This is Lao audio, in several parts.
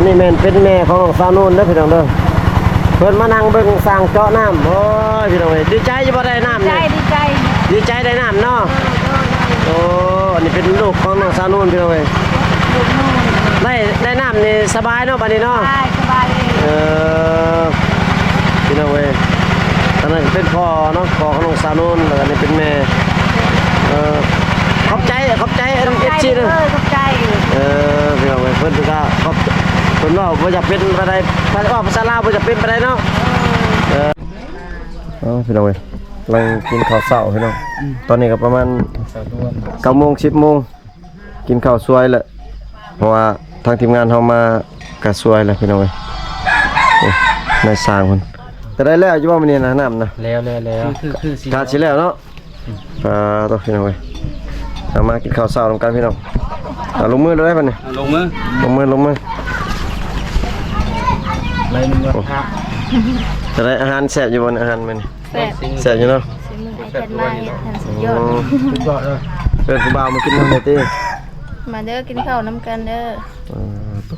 ອັນນີ້ແມ່ນເປັນແມ່ຂອງນ້ອງສາວນູນເດີພີ່ນ້ອງເດີ ເພິ່ນມານັ່ງເບິ່ງຊ່າງເຈາະນ້ຳ. ໂອ້ຍ ພີ່ນ້ອງເອີຍ ດີໃຈຢູ່ບໍ່ໄດ້ນ້ຳນີ້? ດີໃຈ ດີໃຈ ດີໃຈໄດ້ນ້ຳເນາະ. ໂອ້ ອັນນີ້ເປັນລູກຂອງນ້ອງສາວນູນ ພີ່ນ້ອງເອີຍ ໄດ້ ໄດ້ນ້ຳນີ້ສະບາຍເນາະ ບາດນີ້ເນາະ. ສະບາຍ ສະບາຍເລີຍ. ເອີ ພີ່ນ້ອງເອີຍ ອັນນັ້ນເປັນພໍ່ເນາະ ພໍ່ຂອງນ້ອງສາວນູນ ແລ້ວອັນນີ້ເປັນແມ່. ເອີ ຂອບໃຈ ຂອບໃຈ ເອັຟຊີ ເດີ. ຂອບໃຈ ເອີ ພີ່ນ້ອງເອີຍ ເພິ່ນກໍຂອບ ເພິ່ນເວົ້າບໍ່ຢາກເປັນປານໃດ ພາສາ ເວົ້າພາສາລາວບໍ່ຢາກເປັນປານໃດເນາະ. ເອີ ເອີ ເອົາ ພີ່ນ້ອງເອີຍ ກຳລັງກິນເຂົ້າເຊົ້າພີ່ນ້ອງ. ອືມ ຕອນນີ້ກໍປະມານເກົ້າໂມງ ສິບໂມງ ກິນເຂົ້າສວຍແຫຼະ ເພາະວ່າທາງທີມງານເຮົາມາກະສວຍແຫຼະພີ່ນ້ອງເອີຍ. ໂອ້ ນາຍຊ່າງເພິ່ນ ແຕ່ໄດ້ແລ້ວຢູ່ບໍ່ມື້ນີ້ນະ ນ້ຳນະ? ແລ້ວ ແລ້ວ ແລ້ວ ຄື ຄື ຄືຊິ ກະຊິແລ້ວເນາະ. ອ່າ ໂຕ ພີ່ນ້ອງເອີຍ ເອົາ ມາກິນເຂົ້າເຊົ້ານຳກັນພີ່ນ້ອງ. ເອົາ ລົງມືເລີຍບັດນີ້ ລົງມື ລົງມື ລົງມື. ໄລ່ໜຶ່ງວ່າ ໂອ້ ຈະໄດ້ອາຫານແຊບຢູ່ບໍ່ ອາຫານມື້ນີ້? ແຊບ ແຊບຢູ່ເນາະ. ສີມືອ້າຍຈັນມາເຮັດຫັ້ນສຸດຍອດ ອືມ ສຸດຍອດເລີຍ. ເອີ້ນຜູ້ບ່າວມາກິນນຳແດ່ຕິ. ມາເດີ ກິນເຂົ້ານຳກັນເດີ. ອ່າ ໂຕ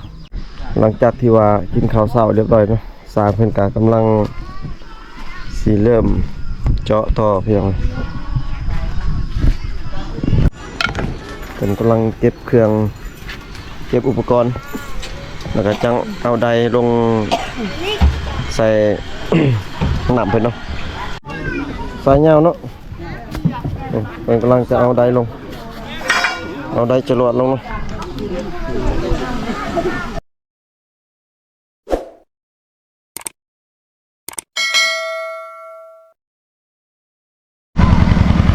ຫຼັງຈາກທີ່ວ່າກິນເຂົ້າເຊົ້າຮຽບຮ້ອຍເນາະ ຊ່າງເພິ່ນກະກຳລັງຊິເລີ່ມເຈາະຕໍ່ພີ່ນ້ອງ. ເພິ່ນກຳລັງເກັບເຄື່ອງ ເກັບອຸປະກອນ ແລ້ວກະຈັ່ງເອົາໄດລົງໃສ່ ນ້ຳເພິ່ນເນາະ. ສາຍຍາວເນາະ. ເພິ່ນກຳລັງຈະເອົາໄດລົງ ເອົາໄດຈະຫຼວດລົງເນາະ.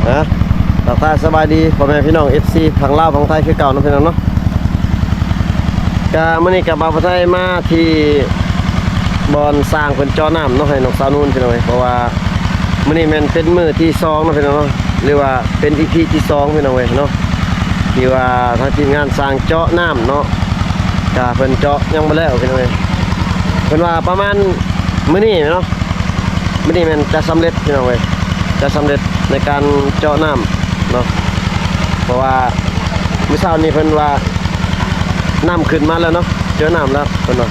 ຮະ ທັກທາຍສະບາຍດີພໍ່ແມ່ພີ່ນ້ອງ ເອັຟຊີ ທັງລາວທັງໄທຄືເກົ່າເນາະ ພີ່ນ້ອງເນາະ. ກະມື້ນີ້ກະບ່າວຜູ້ໄທມາທີ່ບ່ອນຊ່າງເພິ່ນເຈາະນ້ຳເນາະ ໃຫ້ນ້ອງສາວນູນ ພີ່ນ້ອງເອີຍ ເພາະວ່າມື້ນີ້ແມ່ນເປັນມື້ທີສອງເນາະ ພີ່ນ້ອງເນາະ ຫຼືວ່າເປັນອີພີທີສອງ ພີ່ນ້ອງເອີຍເນາະ ທີ່ວ່າທາງທີມງານຊ່າງເຈາະນ້ຳເນາະ ກະເພິ່ນເຈາະຍັງບໍ່ແລ້ວ ພີ່ນ້ອງເອີຍ. ເພິ່ນວ່າປະມານມື້ນີ້ເນາະ ມື້ນີ້ແມ່ນຈະສຳເລັດ ພີ່ນ້ອງເອີຍ ຈະສຳເລັດໃນການເຈາະນ້ຳເນາະ ເພາະວ່າມື້ເຊົ້ານີ້ເພິ່ນວ່ານ້ຳຂຶ້ນມາແລ້ວເນາະ ເຈີນ້ຳແລ້ວເພິ່ນວ່າ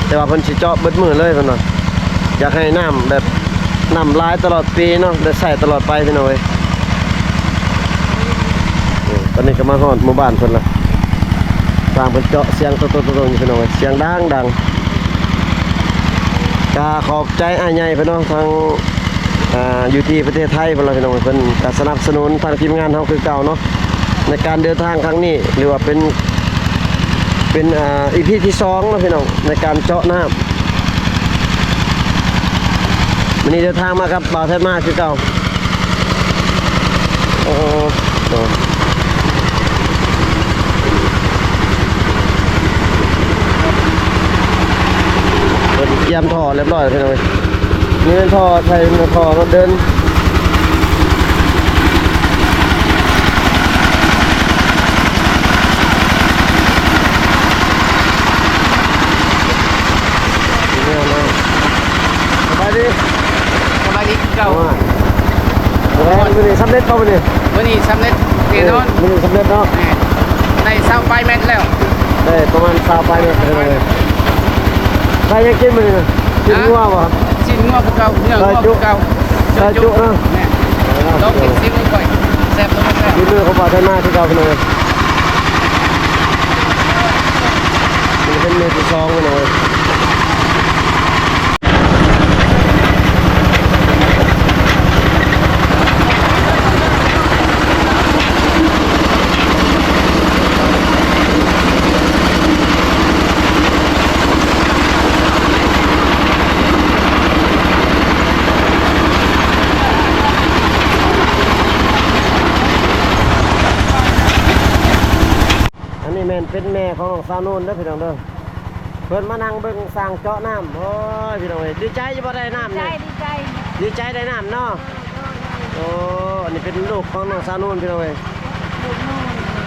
ແຕ່ວ່າເພິ່ນຊິເຈາະເບິດມື້ເລີຍເພິ່ນວ່າ ຢາກໃຫ້ນ້ຳແບບ ນ້ຳຫຼາຍຕະຫຼອດປີເນາະ ໄດ້ໃຊ້ຕະຫຼອດໄປ ພີ່ນ້ອງເອີຍ. ເອີ ຕອນນີ້ກໍມາຮອດໝູ່ບ້ານເພິ່ນລະ ທາງເພິ່ນເຈາະສຽງໂຕໆໆຢູ່ ພີ່ນ້ອງເອີຍ ສຽງດັງໆ. ກະຂອບໃຈອ້າຍໃຫຍ່ເພິ່ນເນາະ ທາງ ອ່າ ຢູ່ທີ່ປະເທດໄທເພິ່ນລະ ພີ່ນ້ອງເອີຍ ເພິ່ນກະສະໜັບສະໜູນທາງທີມງານເຮົາຄືເກົ່າເນາະ ໃນການເດີນທາງຄັ້ງນີ້ ຫຼືວ່າເປັນ ເປັນ ອ່າ ອີພີທີສອງເນາະ ພີ່ນ້ອງ ໃນການເຈາະນ້ຳ. ມື້ນີ້ເດີນທາງມາກັບບ່າວແທນມາຄືເກົ່າ. ໂອ້ ໂອ້ ເພິ່ນກຽມທໍ່ຮຽບຮ້ອຍແລ້ວ ພີ່ນ້ອງເອີຍ. ນີ້ແມ່ນທໍ່ ໃສ່ທໍ່ລົດເດີນ. ສະບາຍດີ ສະບາຍດີຄືເກົ່າ. ມື້ນີ້ສຳເລັດບໍ່ມື້ນີ້? ມື້ນີ້ສຳເລັດແນ່ນອນ. ມື້ນີ້ສຳເລັດເນາະ. ແມ່ນ ໄດ້ຊາວປາຍແມັດແລ້ວ. ໄດ້ປະມານຊາວປາຍແມັດເລີຍ. ໄດ້ຫຍັງກິນມື້ນີ້ນະ? ຊີ້ນງົວບໍ່? ຊີ້ນງົວຄືເກົ່າ ເນື້ອງົວຄືເກົ່າ. ຊອຍຈຸເນາະ. ແມ່ນ ລອງກິນຊີມືຂ້ອຍ ແຊບຫຼືບໍ່ແຊບ? ຊີມືຂອງບ່າວໄທມາຄືເກົ່າ ພີ່ນ້ອງເອີຍ. ນີ້ເປັນມື້ທີສອງ ພີ່ນ້ອງເອີຍ. ອັນນີ້ແມ່ນເປັນແມ່ຂອງນ້ອງສາວນູນເດີພີ່ນ້ອງເດີ. ເພິ່ນມານັ່ງເບິ່ງຊ່າງເຈາະນ້ຳ. ໂອ້ຍ ພີ່ນ້ອງເອີຍ ດີໃຈຢູ່ບໍ່ໄດ້ນ້ຳນີ້? ດີໃຈ ດີໃຈ ດີໃຈໄດ້ນ້ຳເນາະ. ໂອ້ ອັນນີ້ເປັນລູກຂອງນ້ອງສາວນູນ ພີ່ນ້ອງເອີຍ.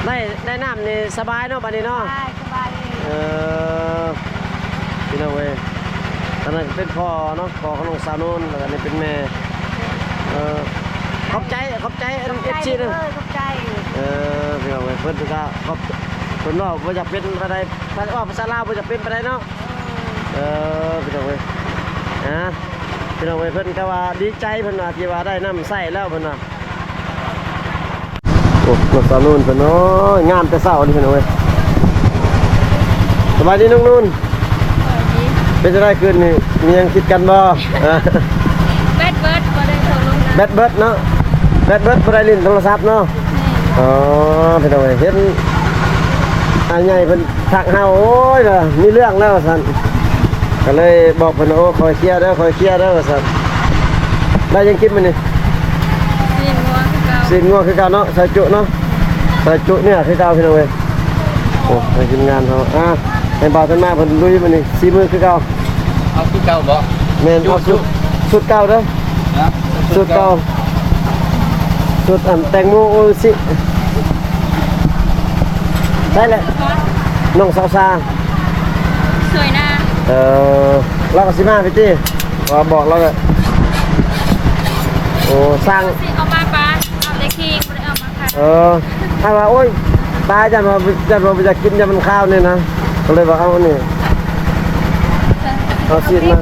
ໄດ້ ໄດ້ນ້ຳນີ້ສະບາຍເນາະ ບາດນີ້ເນາະ. ສະບາຍ ສະບາຍເລີຍ. ເອີ ພີ່ນ້ອງເອີຍ ອັນນັ້ນເປັນພໍ່ເນາະ ພໍ່ຂອງນ້ອງສາວນູນ ແລ້ວກໍອັນນີ້ເປັນແມ່. ເອີ ຂອບໃຈ ຂອບໃຈ ຂອບໃຈ ເອັຟຊີ ເດີ. ຂອບໃຈ ເອີ ພີ່ນ້ອງເອີຍ ເພິ່ນກໍຂອບ ເພິ່ນເວົ້າບໍ່ຢາກເປັນປານໃດ ເວົ້າພາສາລາວບໍ່ຢາກເປັນປານໃດເນາະ. ເອີ ພີ່ນ້ອງເອີຍ ອ່າ ພີ່ນ້ອງເອີຍ ເພິ່ນກໍວ່າດີໃຈ ເພິ່ນວ່າທີ່ວ່າໄດ້ນ້ຳໃຊ້ແລ້ວ ເພິ່ນວ່າ. ໂອ້ ນ້ອງສາວນູນເພິ່ນ ໂອ້ຍ ງາມແຕ່ເຊົ້ານີ້ພີ່ນ້ອງເອີຍ. ສະບາຍດີນ້ອງນູນ. ເປັນຈັ່ງໃດຄືນນີ້ ມີຫຍັງຄິດກັນບໍ່? ແບັດເບິດ ບໍ່ໄດ້ໂທລົມນະ ແບັດເບິດເນາະ ແບັດເບິດ ບໍ່ໄດ້ຫຼິ້ນໂທລະສັບເນາະ. ອໍ ພີ່ນ້ອງເອີຍ ເຫັນອ້າຍໃຫຍ່ເພິ່ນທັກເຮົາ ໂອ້ຍ ວ່າມີເລື່ອງແລ້ວວ່າຊັ້ນ ກໍເລີຍບອກເພິ່ນວ່າ ໂອ້ ຄອຍເຄຍເດີ ຄອຍເຄຍເດີວ່າຊັ້ນ. ໄດ້ຫຍັງກິນມື້ນີ້? ຊີ້ນງົວຄືເກົ່າ ຊີ້ນງົວຄືເກົ່າເນາະ ຊອຍຈຸເນາະ ຊອຍຈຸເນື້ອຄືເກົ່າ ພີ່ນ້ອງເອີຍ. ໂອ້ ໃຫ້ທີມງານເຮົາ ອ່າ ໃຫ້ບ່າວທັນມາເພິ່ນລຸຍມື້ນີ້ ສີມືຄືເກົ່າ. ເອົາຄືເກົ່າບໍ່? ແມ່ນ ເອົາສູດ ສູດເກົ່າເດີ ສູດເກົ່າ ສູດອັນແຕງໂມໂອອິຊິ. ໃຊ່ແຫຼະ ນ້ອງສາວຊາ ຊ່ວຍນາ. ເອີ ລາວກໍຊິມາພີ້ຕິ ວ່າບອກລາວແຫຼະ. ໂອ້ ສ້າງ ຊິເອົາມາປາ ເອົາແຕ່ຄີງ ບໍ່ໄດ້ເອົາມາຂາຍ. ເອີ ຖ້າວ່າ ໂອ້ຍ ຕາຍ ຢ້ານວ່າ ຢ້ານວ່າບໍ່ຢາກກິນ ຢ້ານມັນຄາວນີ້ນະ ກໍເລີຍວ່າເອົາອັນນີ້ ເອົາຊີ້ນມາ.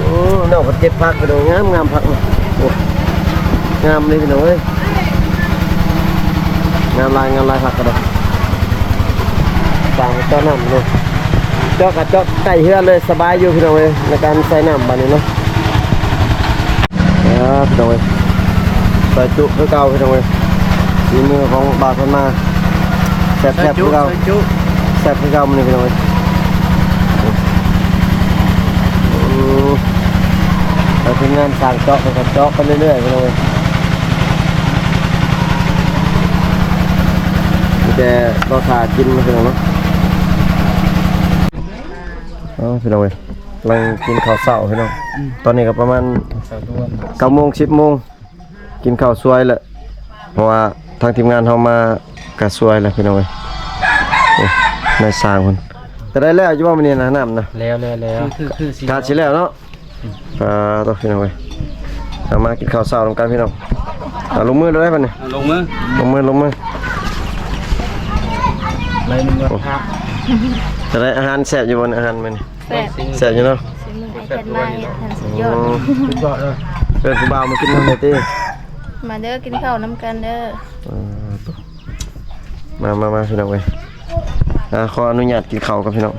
ໂອ້ ນ້ອງເພິ່ນເກັບຜັກໄປໂດ ງາມໆ ຜັກ ໂອ້ ງາມເລີຍພີ່ນ້ອງເອີຍ ງາມຫຼາຍ ງາມຫຼາຍ ຜັກກໍໄດ້. ສາງເຈາະນ້ຳເນາະ ເຈາະກໍເຈາະໃກ້ເຮືອນເລີຍ ສະບາຍຢູ່ພີ່ນ້ອງເອີຍ ໃນການໃສ່ນ້ຳບາດນີ້ເນາະ. ເອີ ພີ່ນ້ອງເອີຍ ຊອຍຈຸຄືເກົ່າພີ່ນ້ອງເອີຍ ຝີມືຂອງບ່າວທັນມາ ແຊບໆຄືເກົ່າ ຊອຍຈຸ ແຊບຄືເກົ່າມື້ນີ້ພີ່ນ້ອງເອີຍ. ອືມ ແລ້ວທີມງານຊ່າງເຈາະເພິ່ນກໍເຈາະໄປເລື້ອຍໆ ພີ່ນ້ອງເອີຍ ມີແຕ່ລໍຖ້າກິນພີ່ນ້ອງເນາະ. ເອົາ ພີ່ນ້ອງເອີຍ ກຳລັງກິນເຂົ້າເຊົ້າພີ່ນ້ອງ ອືມ ຕອນນີ້ກໍປະມານເກົ້າໂມງ ສິບໂມງ ກິນເຂົ້າສວຍແລ້ວ ເພາະວ່າທາງທີມງານເຮົາມາກໍສວຍແລ້ວພີ່ນ້ອງເອີຍ. ໂອ້ ນາຍຊ່າງເພິ່ນ ຈະໄດ້ແລ້ວຢູ່ບໍ່ມື້ນີ້ນະ ນ້ຳນະ? ແລ້ວໆໆ ຄື ຄື ຄືຊິ ກະຊິແລ້ວເນາະ. ອ່າ ໂຕ ພີ່ນ້ອງເອີຍ ເອົາມາກິນເຂົ້າເຊົ້ານຳກັນພີ່ນ້ອງ. ອ່າ ລົງມືເລີຍບັດນີ້ ລົງມື ລົງມື ລົງມື. ໄລ່ໜຶ່ງວ່າ ໂອ້ ຈະໄດ້ອາຫານແຊບຢູ່ບໍ່ ອາຫານມື້ນີ້? ແຊບ ແຊບຢູ່ເນາະ ສີມືອ້າຍຈັນມາເຮັດຫັ້ນສຸດຍອດ ອືມ ສຸດຍອດເລີຍ. ເອີ້ນຜູ້ບ່າວມາກິນນຳແດ່ຕິ ມາເດີ ກິນເຂົ້ານຳກັນເດີ. ອ່າ ມາ ມາ ມາ ພີ່ນ້ອງເອີຍ ອ່າ ຂໍອະນຸຍາດກິນເຂົ້າກ່ອນພີ່ນ້ອງ.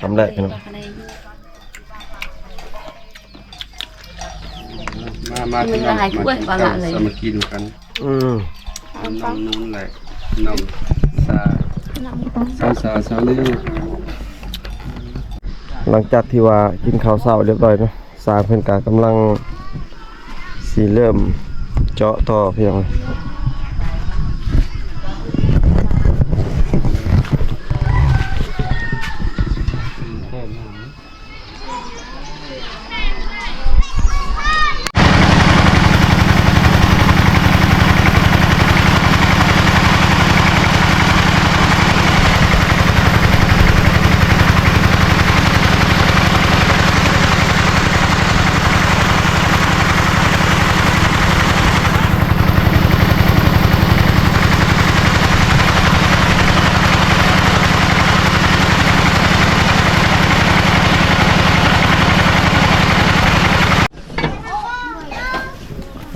ຄຳແລກພີ່ນ້ອງ. ມາ ມາ ພີ່ນ້ອງ ມາກິນເຂົ້າສາມັກຄີນຳກັນ. ອືມ ນ້ອງນູນ ແລະ ນ້ອງສາ ສາວ ສາວ ສາວເລ. ຫຼັງຈາກທີ່ວ່າກິນເຂົ້າເຊົ້າຮຽບຮ້ອຍເນາະ ຊ່າງເພິ່ນກະກຳລັງຊິເລີ່ມເຈາະຕໍ່ພີ່ນ້ອງ.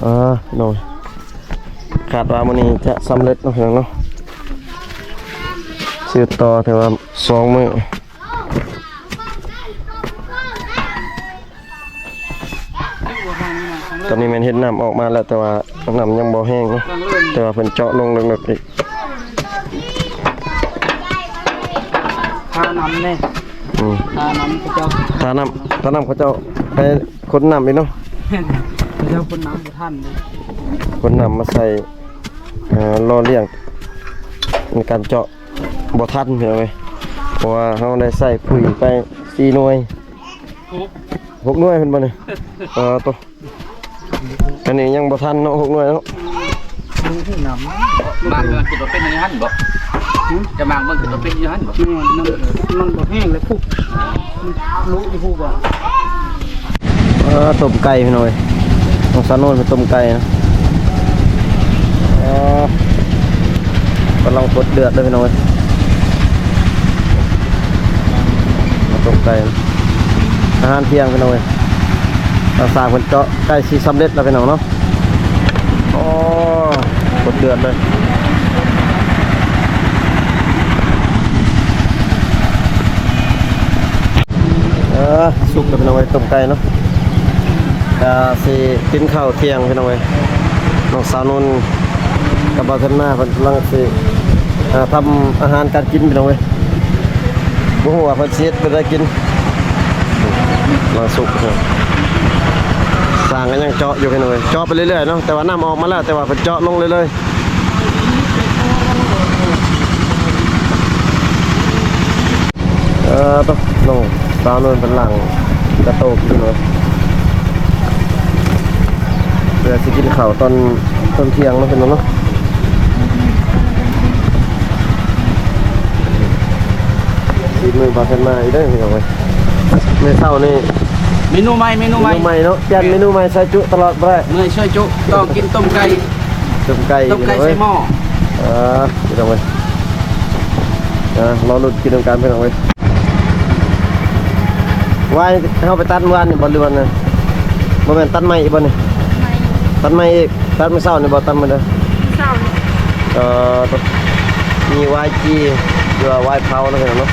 ອ່າ ພີ່ນ້ອງ ຄາດວ່າມື້ນີ້ຈະສຳເລັດເນາະ ພີ່ນ້ອງເນາະ ສືບຕໍ່ຖືວ່າສອງມື້. ຕອນນີ້ແມ່ນເຫັນນ້ຳອອກມາແລ້ວ ແຕ່ວ່ານ້ຳຍັງບໍ່ແຮງເນາະ ແຕ່ວ່າເພິ່ນເຈາະລົງເລິກໆອີກ. ທ່ານ້ຳແດ່ ອືມ ທ່ານ້ຳເຂົາເຈົ້າ ທ່ານ້ຳ ທ່ານ້ຳເຂົາເຈົ້າໄປຂົນນ້ຳອີກເນາະ ເຂົາເຈົ້າຂົນນ້ຳບໍ່ທັນເດ້ ຂົນນ້ຳມາໃສ່ ເອີ ຫຼໍ່ລ້ຽງໃນການເຈາະ ບໍ່ທັນພີ່ນ້ອງເອີຍ ເພາະວ່າເຮົາໄດ້ໃສ່ປຸ໋ຍໄປສີ່ໜ່ວຍ ຫົກ ຫົກໜ່ວຍເພິ່ນບໍ່ນີ້? ເອີ ໂຕ ອັນນີ້ຍັງບໍ່ທັນເນາະ ຫົກໜ່ວຍເນາະ. ມາເພື່ອຊິບໍ່ເປັນອັນນີ້ຫັ້ນບໍ່? ຈະມາງເບິ່ງ ເປັນຢູ່ຫັ້ນບໍ່? ແມ່ນ ມັນ ມັນບໍ່ແຫ້ງເລີຍພຸ້ນ ມັນລຸຢູ່ພຸ້ນບໍ່? ເອີ ຕົ້ມໄກ່ພີ່ນ້ອງເອີຍ ນ້ອງສາວໂນນເປັນຕົ້ມໄກ່ນະ. ເອີ ກຳລັງປົດເດືອດເດີພີ່ນ້ອງເອີຍ ມາຕົ້ມໄກ່ ອາຫານທ່ຽງພີ່ນ້ອງເອີຍ. ທາງຊ່າງເພິ່ນເຈາະ ໃກ້ຊິສຳເລັດແລ້ວພີ່ນ້ອງເນາະ. ໂອ້ ກົດເດືອດເລີຍ. ເອີ ສຸກແລ້ວພີ່ນ້ອງເອີຍ ຕົ້ມໄກ່ເນາະ. ກະຊິກິນເຂົ້າທ່ຽງພີ່ນ້ອງເອີຍ. ນ້ອງສາວນຸ່ນກັບບ່າວເທັນມາ ເພິ່ນກຳລັງຊິ ເອີ ທຳອາຫານການກິນພີ່ນ້ອງເອີຍ. ບໍ່ຮູ້ວ່າເພິ່ນຊິເຮັດແນວໃດກິນ. ກຳລັງສຸກ ຊ່າງກໍຍັງເຈາະຢູ່ພີ່ນ້ອງເອີຍ ເຈາະໄປເລື້ອຍໆເນາະ. ແຕ່ວ່ານ້ຳອອກມາແລ້ວ ແຕ່ວ່າເພິ່ນເຈາະລົງເລື້ອຍໆ. ເອີ ໂຕ ນ້ອງສາວໂນນເພິ່ນລ້າງກະໂຕກິນເນາະ ເພື່ອຊິກິນເຂົ້າຕອນ ຕອນທ່ຽງເນາະ ພີ່ນ້ອງເນາະ. ສີມືບ່າວເທັນມາອີກເດີພີ່ນ້ອງເອີຍ. ມື້ເຊົ້ານີ້ ເມນູໃໝ່ ເມນູໃໝ່ ເມນູໃໝ່ເນາະ. ປ່ຽນເມນູໃໝ່ ຊອຍຈຸຕະຫຼອດບໍ່ໄດ້. ມື້ນີ້ຊອຍຈຸ ຕ້ອງກິນຕົ້ມໄກ່ ຕົ້ມໄກ່ ຕົ້ມໄກ່ໃສ່ໝໍ້. ເອີ ພີ່ນ້ອງເອີຍ ເອີ ລໍລຸ້ນກິນນຳກັນພີ່ນ້ອງເອີຍ. ວາຍເຮົາໄປຕັດມື້ວານນີ້ບໍ່ ຫຼືວ່າ ບໍ່ແມ່ນ ຕັດໃໝ່ອີກບໍ່ນີ້? ຕັດໃໝ່ອີກ ຕັດມື້ເຊົ້ານີ້ບໍ່? ຕັດມື້ໃດ? ເຊົ້ານີ້. ເອີ ມີວາຍຈີ່ ຫຼືວ່າວາຍເຜົາເນາະ ພີ່ນ້ອງເນາະ.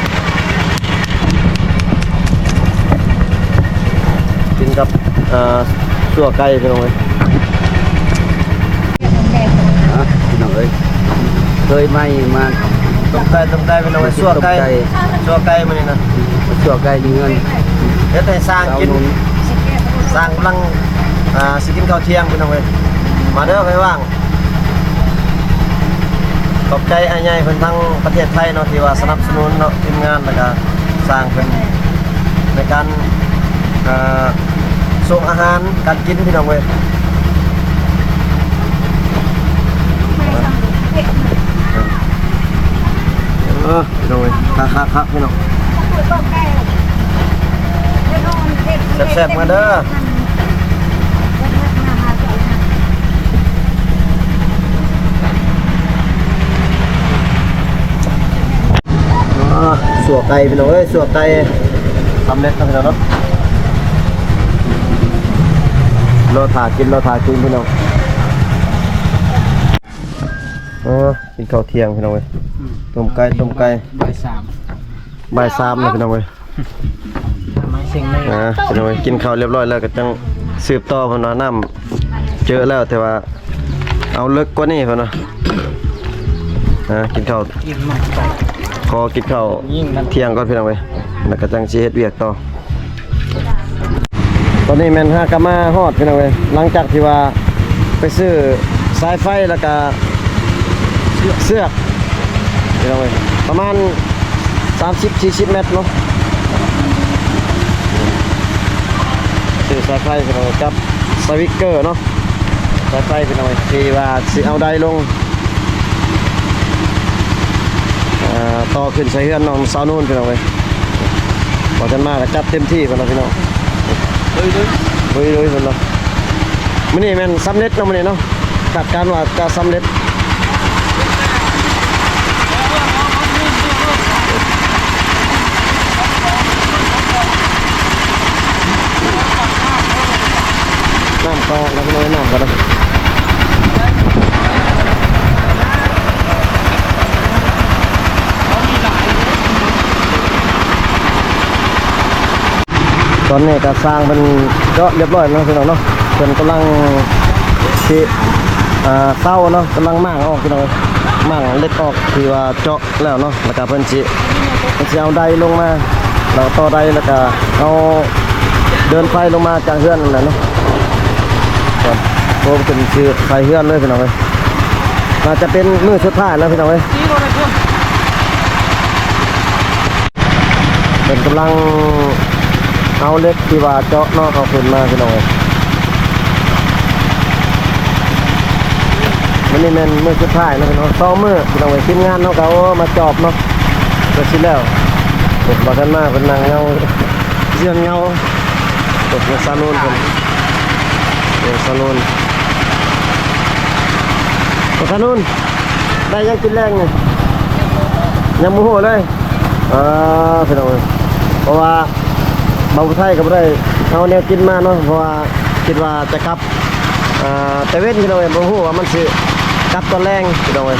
ກິນກັບ ເອີ ຊົ່ວໄກ່ພີ່ນ້ອງເອີຍ. ອ່ະ ພີ່ນ້ອງເອີຍ ເຄີຍໃໝ່ມາ ຕົ້ມໄກ່ ຕົ້ມໄກ່ພີ່ນ້ອງເອີຍ. ຊົ່ວໄກ່ ຊົ່ວໄກ່ມື້ນີ້ນະ ຊົ່ວໄກ່ຢູ່ເຮືອນ ເຮັດໃຫ້ຊ່າງກິນ. ຊ່າງກຳລັງ ອ່າ ຊິກິນເຂົ້າທ່ຽງພີ່ນ້ອງເອີຍ. ມາເດີ ໃຜວ່າງ. ຂອບໃຈອ້າຍໃຫຍ່ເພິ່ນທາງປະເທດໄທເນາະ ທີ່ວ່າສະໜັບສະໜູນເນາະ ທີມງານ ແລ້ວກະຊ່າງເພິ່ນໃນການ ເອີ ສົ່ງອາຫານການກິນພີ່ນ້ອງເອີຍ. ເອີ ພີ່ນ້ອງເອີຍ ຄັກໆໆ ພີ່ນ້ອງ ແຊບໆ ມາເດີ. ອ່າ ຊົ່ວໄກ່ພີ່ນ້ອງເອີຍ ຊົ່ວໄກ່ສຳເລັດແລ້ວພີ່ນ້ອງເນາະ. ລໍຖ້າກິນ ລໍຖ້າກິນພີ່ນ້ອງ. ອໍ ກິນເຂົ້າທ່ຽງພີ່ນ້ອງເອີຍ. ອືມ ຕົ້ມໄກ່ ຕົ້ມໄກ່ ບ່າຍສາມ ບ່າຍສາມແລ້ວພີ່ນ້ອງເອີຍ. ອ່າ ພີ່ນ້ອງເອີຍ ກິນເຂົ້າລຽບຮ້ອຍແລ້ວກໍຈັ່ງສືບຕໍ່ ເພິ່ນວ່ານ້ຳເຈີແລ້ວ ແຕ່ວ່າເອົາເລິກກວ່ານີ້ເພິ່ນວ່າ. ອ່າ ກິນເຂົ້າ ຂໍກິນເຂົ້າທ່ຽງກ່ອນພີ່ນ້ອງເອີຍ ແລ້ວກໍຈັ່ງຊິເຮັດວຽກຕໍ່. ຕອນນີ້ແມ່ນຫາກະມາຮອດພີ່ນ້ອງເອີຍ ຫຼັງຈາກທີ່ວ່າໄປຊື້ສາຍໄຟ ແລ້ວກະເຊືອກພີ່ນ້ອງເອີຍ ປະມານສາມສິບ ສີ່ສິບແມັດເນາະ. ຊື້ສາຍໄຟພີ່ນ້ອງເອີຍ ກັບສະວິກເກີເນາະ ສາຍໄຟພີ່ນ້ອງເອີຍ ທີ່ວ່າຊິເອົາໄດລົງ ອ່າ ຕໍ່ຂຶ້ນໃສ່ເຮືອນນ້ອງສາວນູນພີ່ນ້ອງເອີຍ. ບໍ່ທັນມາກໍຈັດເຕັມທີ່ພຸ້ນລະພີ່ນ້ອງ. ລຸຍໆ ເພິ່ນລະ ມື້ນີ້ແມ່ນສຳເລັດເນາະ ມື້ນີ້ເນາະ ຄາດການວ່າຈະສຳເລັດ. ນ້ຳກໍ ແລ້ວພີ່ນ້ອງ ນ້ຳກໍ ຕອນນີ້ກໍຊ່າງເພິ່ນເຈາະລຽບຮ້ອຍແລ້ວພີ່ນ້ອງເນາະ. ເພິ່ນກຳລັງຊິ ອ່າ ເຊົາເນາະ ກຳລັງມ້າງອອກພີ່ນ້ອງ ມ້າງເຫຼັກອອກທີ່ວ່າເຈາະ ແລ້ວເນາະ ແລ້ວກະເພິ່ນຊິ ເພິ່ນຊິເອົາໄດລົງມາ ແລ້ວຕໍ່ໄດ ແລ້ວກະເອົາເດີນໄຟລົງມາຈາກເຮືອນນັ້ນແຫຼະເນາະ. ໂອ້ ເປັນຊື່ໄຟເຮືອນເລີຍພີ່ນ້ອງເອີຍ. ໜ້າຈະເປັນມື້ສຸດທ້າຍແລ້ວພີ່ນ້ອງເອີຍ. ເພິ່ນກຳລັງເອົາເຫຼັກທີ່ວ່າເຈາະເນາະ ເອົາຂຶ້ນມາພີ່ນ້ອງເອີຍ. ເ ນີ້ແມ່ນມື້ສຸດທ້າຍເນາະພີ່ນ້ອງ ສອງມື້ພີ່ນ້ອງເອີຍ ທີມງານເຮົາກໍ ໂອ້ ມາຈອບເນາະ ກໍຊິແລ້ວ. ໂອ້ ບໍ່ທັນມາ ເພິ່ນນັ່ງເຫງົາ ເຊື່ອນເຫງົາ. ໂອ້ ສາວນູນເພິ່ນ ໂອ້ ສາວນູນ ໂອ້ ສາວນູນ ໄດ້ຫຍັງກິນແລງນີ້? ຍັງບໍ່ຮູ້ເລີຍ. ອ່າ ພີ່ນ້ອງເອີຍ ເພາະວ່າບ່າວຜູ້ໄທກໍບໍ່ໄດ້ເອົາແນວກິນມາເນາະ ເພາະວ່າຄິດວ່າຈະກັບ ອ່າ ແຕ່ເວັນພີ່ນ້ອງເອີຍ ບໍ່ຮູ້ວ່າມັນຊິກັບຕອນແລງພີ່ນ້ອງເອີຍ.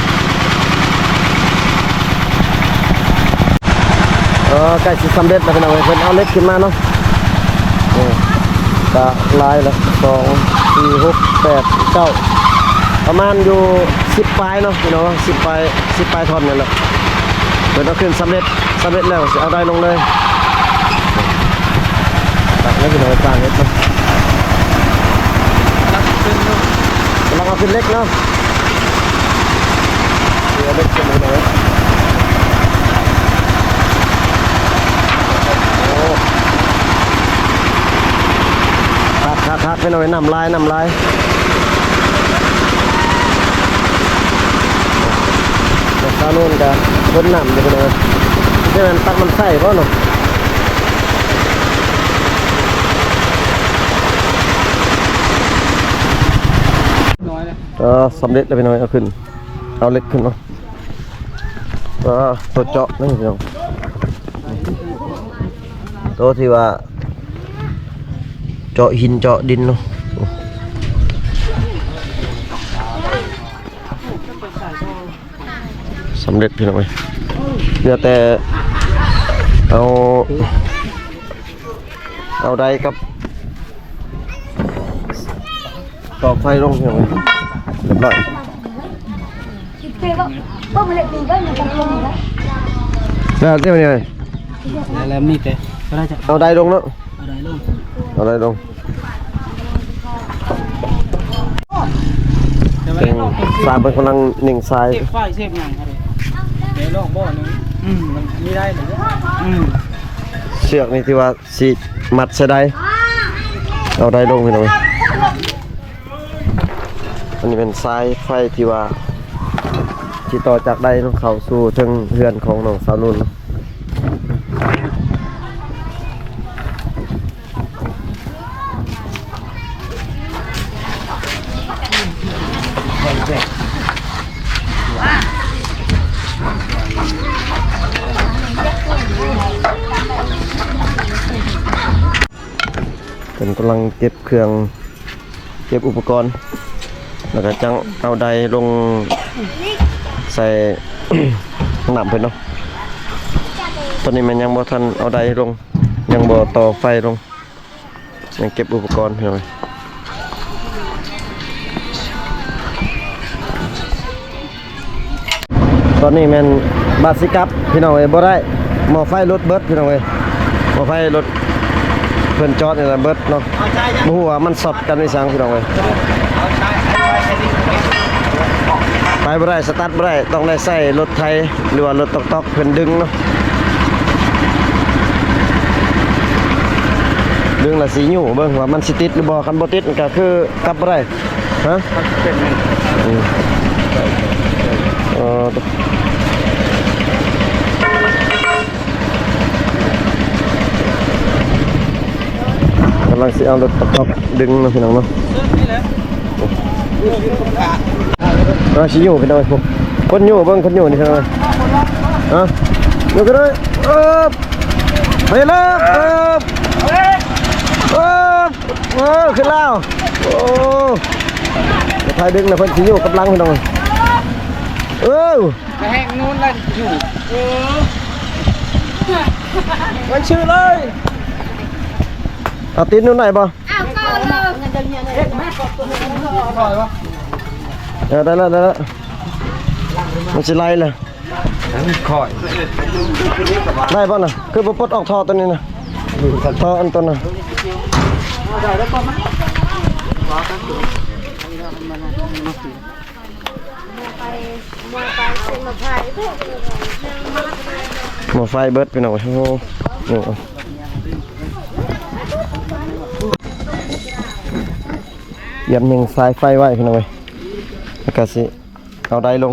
ເອີ ໃກ້ຊິສຳເລັດແລ້ວພີ່ນ້ອງເອີຍ ເພິ່ນເອົາເຫຼັກຂຶ້ນມາເນາະ. ເອີ ກະຫຼາຍລະ ສອງ ສີ່ ຫົກ ແປດ ເກົ້າ ປະມານຢູ່ສິບປາຍເນາະພີ່ນ້ອງ ສິບປາຍ ສິບປາຍທ່ອນນີ້ແຫຼະ ເພິ່ນເອົາຂຶ້ນສຳເລັດ ສຳເລັດແລ້ວຊິເອົາໄດລົງເລີຍ. ຕັກແລ້ວພີ່ນ້ອງ ການເຮັດເນາະ ກຳລັງເອົາຂຶ້ນເຫຼັກເນາະ. ເຫຼືອເຫຼັກຂຶ້ນເລີຍ. ໂອ້ ຄັກໆໆ ພີ່ນ້ອງເອີຍ ນ້ຳລາຍ ນ້ຳລາຍ. ແຕ່ຊາວນູນກະພົ່ນນ້ຳຢູ່ພີ່ນ້ອງເອີຍ ແຕ່ແມ່ນຕັກນ້ຳໃຊ້ບໍ່ເນາະ. ເອີ ສຳເລັດແລ້ວພີ່ນ້ອງເອີຍ ເອົາຂຶ້ນ ເອົາເຫຼັກຂຶ້ນເນາະ. ເອີ ໂຕເຈາະນີ້ພີ່ນ້ອງ ໂຕທີ່ວ່າເຈາະຫີນເຈາະດິນເນາະ. ໂອ້ ສຳເລັດພີ່ນ້ອງເອີຍ ເຫຼືອແຕ່ເອົາ ເອົາໄດກັບ ຕອກໄຟລົງ ຮຽບຮ້ອຍ. ແລ້ວເຈົ້ານີ້ ແລ້ວມີແຕ່ ເອົາໄດລົງເນາະ ເອົາໄດລົງ. ເປັນສາຍ ເພິ່ນກຳລັງເລັ່ງສາຍ ເສບໄຟເສບຫຍັງຫັ້ນເດ້ ແຕ່ລອກບໍ່ໜຶ່ງ ອືມ ມັນມີໄດ້ເລີຍ ອືມ ເຊືອກນີ້ທີ່ວ່າ ຊິມັດໃສ່ໄດ ເອົາໄດລົງພີ່ນ້ອງເອີຍ. ອັນນີ້ແມ່ນສາຍໄຟທີ່ວ່າຊິຕໍ່ຈາກໄດເນາະ ເຂົ້າສູ່ເທິງເຮືອນຂອງນ້ອງສາວນູນເນາະ. ເພິ່ນກຳລັງເກັບເຄື່ອງ ເກັບອຸປະກອນ ແລ້ວກໍຈັ່ງເອົາໄດລົງໃສ່ ນ້ຳເພິ່ນເນາະ. ຕອນນີ້ແມ່ນຍັງບໍ່ທັນເອົາໄດລົງ ຍັງບໍ່ຕໍ່ໄຟລົງ ຍັງເກັບອຸປະກອນພີ່ນ້ອງເອີຍ. ຕອນນີ້ແມ່ນບາດຊິກັບພີ່ນ້ອງເອີຍ ບໍ່ໄດ້ ໝໍ້ໄຟຫຼຸດເບິດພີ່ນ້ອງເອີຍ ໝໍ້ໄຟລົດເພິ່ນຈອດນີ້ລະເບິດເນາະ. ບໍ່ຮູ້ວ່າມັນຊັອດກັນອີ່ຫຍັງພີ່ນ້ອງເອີຍ ໄປບໍ່ໄດ້ ສະຕາດບໍ່ໄດ້ ຕ້ອງໄດ້ໃຊ້ລົດໄຖ ຫຼືວ່າລົດຕອກໆ ເພິ່ນດຶງເນາະ ດຶງລະຊິຍູ້ເບິ່ງວ່າມັນຊິຕິດຫຼືບໍ່ ຄັນບໍ່ຕິດກໍຄືກັບບໍ່ໄດ້. ຮະ? ເປັນແມ່ນ ອືມ ເອີ ກຳລັງຊິເອົາລົດຕອກໆດຶງເນາະ ພີ່ນ້ອງເນາະ. ກຳລັງຊິຍູ້ພີ່ນ້ອງເອີຍ ຄົນຍູ້ ເບິ່ງຄົນຍູ້ນີ້ພີ່ນ້ອງເອີຍ. ຮະ? ຍູ້ກໍໄດ້ ເອີບ ໄປແລ້ວ ເອີບ ເອີບ ເອີ ຂຶ້ນແລ້ວ. ໂອ້ ໄປດຶງນະ ເພິ່ນຊິຍູ້ກັບຫຼັງພີ່ນ້ອງ. ເອີ ແຮງນູນລະຢູ່ ເອີ ມັນຊື່ເລີຍ. ເອົາຕີນນູນໄດ້ບໍ່? ເອົາກ່ອນເລີຍ. ເອີ ໄດ້ແລ້ວ ໄດ້ແລ້ວ ມັນຊິໄຫຼແລ້ວ. ຄ່ອຍ ໄດ້ບໍ່ນະ? ຄືບໍ່ປົດອອກທໍ່ຕົວນີ້ນະ? ທໍ່ອັນຕົວນັ້ນ ໝໍ້ໄຟເບິດພີ່ນ້ອງເອີຍ. ໂອ້ ໂອ້ ຢຽມຍິງສາຍໄຟໄວ້ພີ່ນ້ອງເອີຍ ແລ້ວກະຊິ ເອົາໄດລົງ.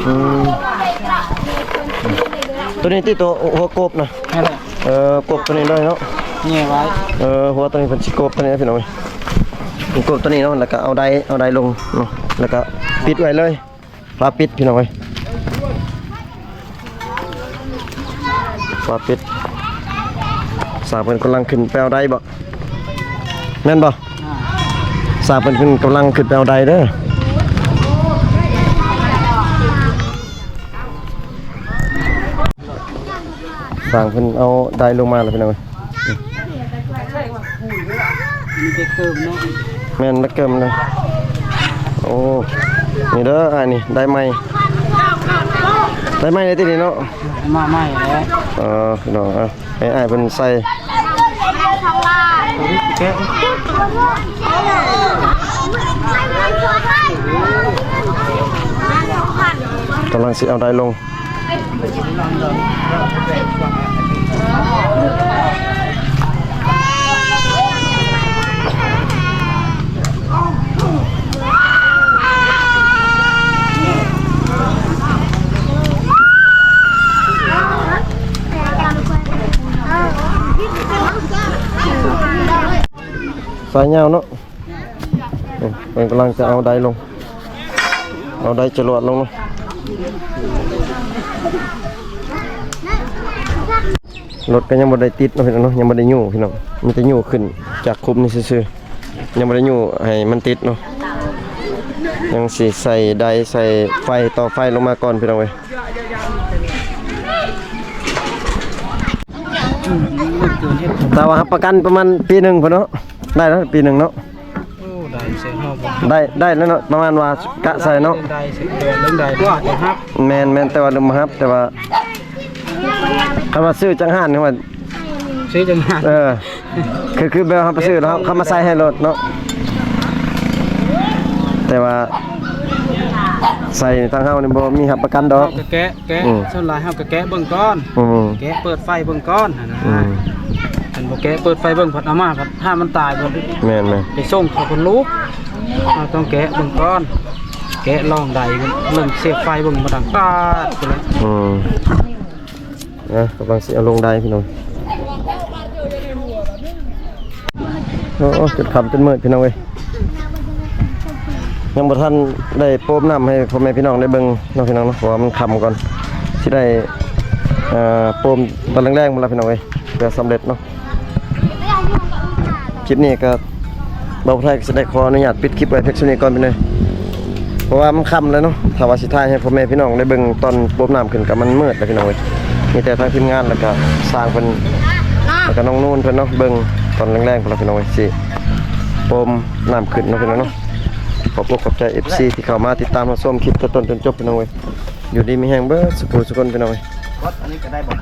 ອືມ ໂຕນີ້ຕິ ໂຕຫົວກົບນະ? ນັ້ນແຫຼະ. ເອີ ກົບໂຕນີ້ເລີຍເນາະ. ແຍ່ໄວ້. ເອີ ຫົວໂຕນີ້ເພິ່ນຊິກົບໂຕນີ້ພີ່ນ້ອງເອີຍ. ກົບໂຕນີ້ເນາະ ແລ້ວກໍເອົາໄດ ເອົາໄດລົງເນາະ ແລ້ວກໍປິດໄວ້ເລີຍ. ຝາປິດພີ່ນ້ອງເອີຍ ຝາປິດ. ຊ່າງເພິ່ນກຳລັງຂຶ້ນໄປເອົາໄດບໍ່ ແມ່ນບໍ່? ອ່າ ຊ່າງເພິ່ນຂຶ້ນ ກຳລັງຂຶ້ນໄປເອົາໄດເດີ. ຊ່າງເພິ່ນເອົາໄດລົງມາແລ້ວພີ່ນ້ອງເອີຍ. ມີແບັກເກີມເນາະ. ແມ່ນ ແບັກເກີມເນາະ. ໂອ້ ນີ້ເດີ ອ້າຍນີ້ ໄດໃໝ່ ໄດໃໝ່ເລີຍຕິນີ້ເນາະ. ມາໃໝ່ແລ້ວ. ເອີ ພີ່ນ້ອງ ເອົາໃຫ້ອ້າຍເພິ່ນໃສ່ ກຳລັງຊິເອົາໄດລົງ. ສາຍຍາວເນາະ. ເພິ່ນກຳລັງຈະເອົາໄດລົງ ເອົາໄດຈະຫຼວດລົງເນາະ. ລົດກໍຍັງບໍ່ໄດ້ຕິດເນາະພີ່ນ້ອງເນາະ ຍັງບໍ່ໄດ້ຍູ້ພີ່ນ້ອງ ມີແຕ່ຍູ້ຂຶ້ນຈາກຄຸມນີ້ຊື່ໆ ຍັງບໍ່ໄດ້ຍູ້ໃຫ້ມັນຕິດເນາະ. ຍັງຊິໃສ່ໄດ ໃສ່ໄຟ ຕໍ່ໄຟລົງມາກ່ອນພີ່ນ້ອງເອີຍ. ແຕ່ວ່າຮັບປະກັນປະມານປີໜຶ່ງພຸ້ນເນາະ ໄດ້ແລ້ວປີໜຶ່ງເນາະ. ໂອ້ ໄດ້ໃສ່ເຮົາບໍ່ ໄດ້ ໄດ້ແລ້ວເນາະ ປະມານວ່າກະໃສ່ເນາະ ໄດ້ໃສ່ເດືອນ ໄດ້ ແມ່ນໆ ແຕ່ວ່າລືມມາຮັບ ແຕ່ວ່າ ຄັນວ່າຊື້ຈັກຮ້ານ ຄືວ່າ ຊື້ຈັກຮ້ານ ເອີ ຄື ຄືແບບເຮົາໄປຊື້ແລ້ວເຮົາ ເຂົາມາໃສ່ໃຫ້ໂລດເນາະ ແຕ່ວ່າໃສ່ທາງເຮົານີ້ບໍ່ມີຮັບປະກັນດອກ ເຮົາກໍແກະ ແກະ ອືມ ສ່ວນຫຼາຍເຮົາກໍແກະເບິ່ງກ່ອນ ອືມ ແກະເປີດໄຟເບິ່ງກ່ອນຫັ້ນນະ ອືມ ຄັນບໍ່ແກະເປີດໄຟເບິ່ງ ພັດເອົາມາ ພັດຖ້າມັນຕາຍ ພັດ ແມ່ນໆ ໄປສົ່ງເຂົາເພິ່ນລູກ ເຮົາຕ້ອງແກະເບິ່ງກ່ອນ ແກະລອງໄດເບິ່ງ ເບິ່ງເສບໄຟເບິ່ງ ບໍ່ດັງປາດພຸ້ນແຫຼະ ອືມ. ນະ ກຳລັງຊິເອົາລົງໄດພີ່ນ້ອງ. ໂອ້ ຈົນຄ່ຳຈົນມືດພີ່ນ້ອງເອີຍ ຍັງບໍ່ທັນໄດ້ໂປມນ້ຳໃຫ້ພໍ່ແມ່ພີ່ນ້ອງໄດ້ເບິ່ງເນາະ ພີ່ນ້ອງເນາະ ເພາະວ່າມັນຄ່ຳກ່ອນ ຊິໄດ້ ເອີ ໂປມຕອນແລງໆພຸ້ນລະພີ່ນ້ອງເອີຍ ເພື່ອສຳເລັດເນາະ. ຄລິບນີ້ກໍ ບ່າວຜູ້ໄທກໍຊິໄດ້ຂໍອະນຸຍາດປິດຄລິບໄວ້ພຽງສ່ຳນີ້ກ່ອນພີ່ນ້ອງ ເພາະວ່າມັນຄ່ຳແລ້ວເນາະ ຖ້າວ່າຊິຖ່າຍໃຫ້ພໍ່ແມ່ພີ່ນ້ອງໄດ້ເບິ່ງຕອນໂປມນ້ຳຂຶ້ນກໍມັນມືດແລ້ວພີ່ນ້ອງເອີຍ. ມີແຕ່ທາງທີມງານ ແລ້ວກໍຊ່າງເພິ່ນ ແລ້ວກໍນ້ອງນູນເພິ່ນເນາະ ເບິ່ງຕອນແລງໆພຸ້ນລະພີ່ນ້ອງເອີຍ ຊິໂປມນ້ຳຂຶ້ນເນາະພີ່ນ້ອງເນາະ. ຂອບອົກຂອບໃຈ ເອັຟຊີ ທີ່ເຂົ້າມາຕິດຕາມຮັບຊົມຄລິບແຕ່ຕົ້ນຈົນຈົບພີ່ນ້ອງເອີຍ. ຢູ່ດີມີແຮງເບິດສູ່ຜູ້ສູ່ຄົນພີ່ນ້ອງເອີຍ. ອັນນີ້ກໍໄດ້ບໍ່?